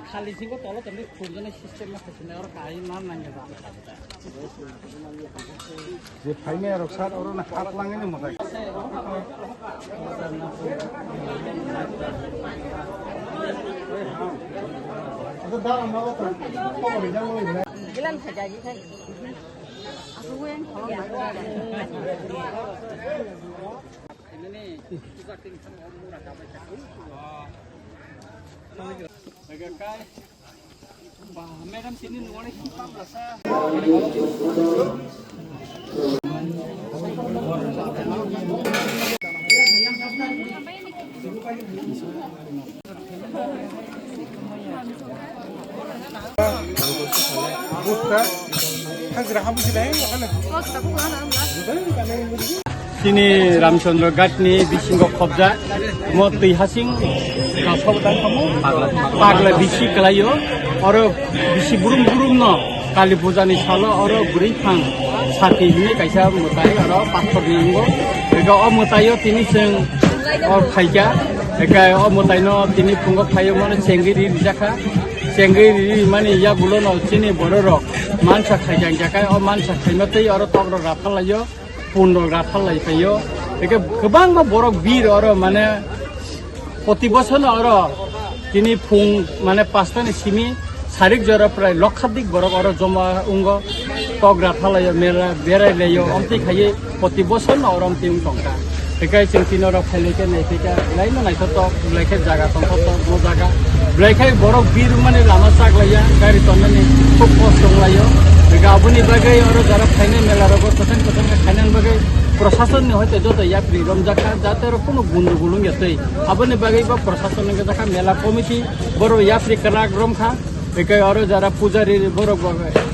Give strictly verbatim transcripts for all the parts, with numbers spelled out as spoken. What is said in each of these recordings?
Khali singo tolo tongwi khurjani system ma khasina oro kai ma nangya ba. Je phaimaya rok sat oro na hat langani mwtai. Gilan khajaji khai. Aku yang kalau Madam, sini nunggu nih, simpang rasa. Chini Ramchandra Ghat ni bisingo khobjak mo twi hasing kaphok pagla bisi kwlaio. Oro bisi burum burum no Kali Puja ni salo oro bwrwi phang sati hinwi kaisa mwtai oro pathor ni wngo. Ega o mwtai o tini chwng o phaikha. Ega o mwtai no tini phungo phaio mano chengwi ri rijakha. Chengwi ri ri mani yagulo no chini borok rok mansa khai jang jakai o mansa khaima tei oro tok rok raphalaio. Pun rok rathar lai phaio. Eke kwbangma borok bir oro mane poti bosor no oro tini phung mane pasta ni simi sarik jora prai lokhadik borok oro joma wngo, tok rathar laio, mela berai laio, omtwi khaiwi poti bosor no oro omtwi wng tongkha. Eke chwng tini oro phailai khe nai phaikha, belai no naithotok, belai khe jaga tongthoktok, mo jaga belai khe borok bir wngmani lama chak laiya, gari tonnani khub kosto wng laio. Eke aboni bagwi oro jara phainai mela rogo kwthang kwthang khe khainani bagwi Proshasonni hoite joto yapri romjakha, jate oro kunu gundugul wngya twi. Aboni bagwi bo proshasonni wngjakha, mela committee, borok yapri kwrak romkha. Eke oro jara pujari borok bo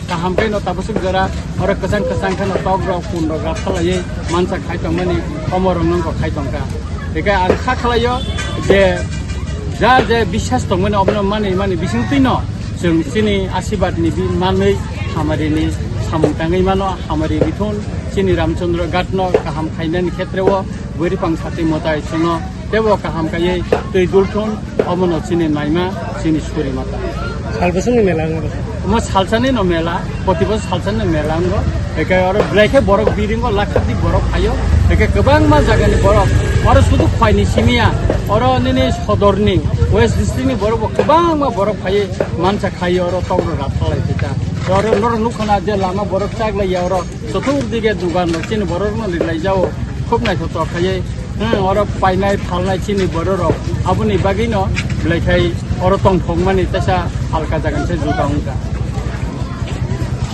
kaham khe no tabasuk jora oro kwchang kwchang khe no tok rok pun rok rak khalaiwi mansa khai tongmani omo rok nongkho khai tongkha. Eke ang kha khlaio je ja je biswas tongmani obono mani mani bisingtwi no chwng chini asibad ni bi manwi hamari ni samung tangwi mano, hamari bithun chini Ramchandra Ghat no kaham khainani khetre o bwrwi pang sati mwtai chwngno tebo kaham kaiwi twi dulthun, omono chini naima chini suri mata. Sal bwswkni mela wngkha. Omo salsani no mela, proti bosor salsani no mela wngo. Eke oro belai khe borok biringo lakhadik borok phaio. Eke kwbangma jagani borok. Oro sudu Khwaini simiya, oro nini sodorni, West District ni borok bo kwbangma borok phaiwi mansa khaio oro tokro rathar lai phaikha. Oro norok nukha na je lama borok chak laiya oro. Chothurdige dugan rok chini borok no rilai jao, khub naithotok khaiwi, hmm, oro painai phalnai chini borok rok, aboni bagwi no belai khai oro tongthokmani teisa halka jaga se juda wngkha.